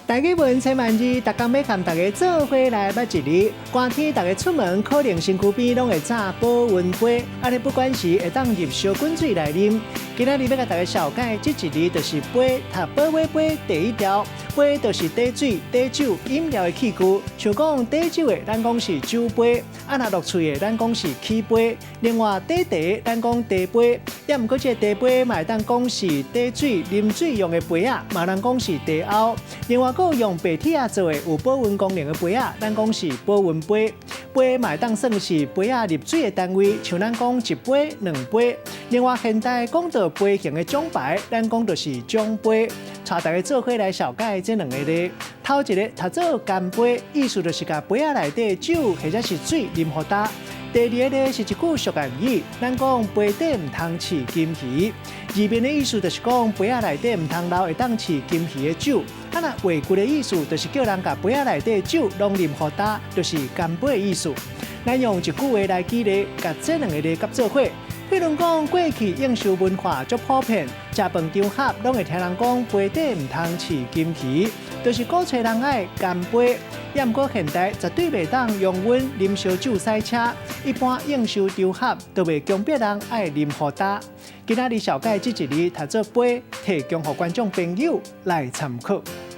台語文千萬字，逐工欲共大家做伙來捌一字。寒天大家出門可能身軀邊攏會紮保溫杯，按呢不管時會當入燒滾水來啉。今仔日欲共大家紹介這一字就是杯，讀保尾杯第一條，杯就是裝水、裝酒、飲料的器具。像講裝酒的，咱講是酒杯；啊若落喙的，咱講是起杯。另外裝茶，咱講茶杯。也毋過這個茶杯嘛會當講是裝水、啉水用的杯仔，嘛通講是茶甌。另外，閣有用白鐵仔做的有保溫功能的杯仔，咱講是保溫杯。杯嘛會當算是杯仔入水的單位，像咱講一杯、兩杯。另外，現代講到杯型的獎牌，咱講就是獎杯。帶大家做伙來紹介這兩個字。頭一个讀做乾杯，意思就是共杯仔內底酒或者是水啉予焦。第二个是一句俗諺語，咱講杯底毋通飼金魚。字面的意思就是講杯仔內底毋通留會當飼金魚的酒。啊，若話句的意思就是叫人共杯仔內底酒攏啉予焦，就是乾杯的意思。咱用一句話來舉例，共這兩個字合做伙。譬如講，過去應酬文化足普遍，食飯場合攏會聽人講杯底毋通飼金魚，就是鼓吹人愛乾杯。也毋過現代絕對袂當容忍啉燒酒駛車，一般應酬場合都袂強迫人愛啉予焦。今仔日紹介這一字讀做杯，提供予觀眾朋友來參考。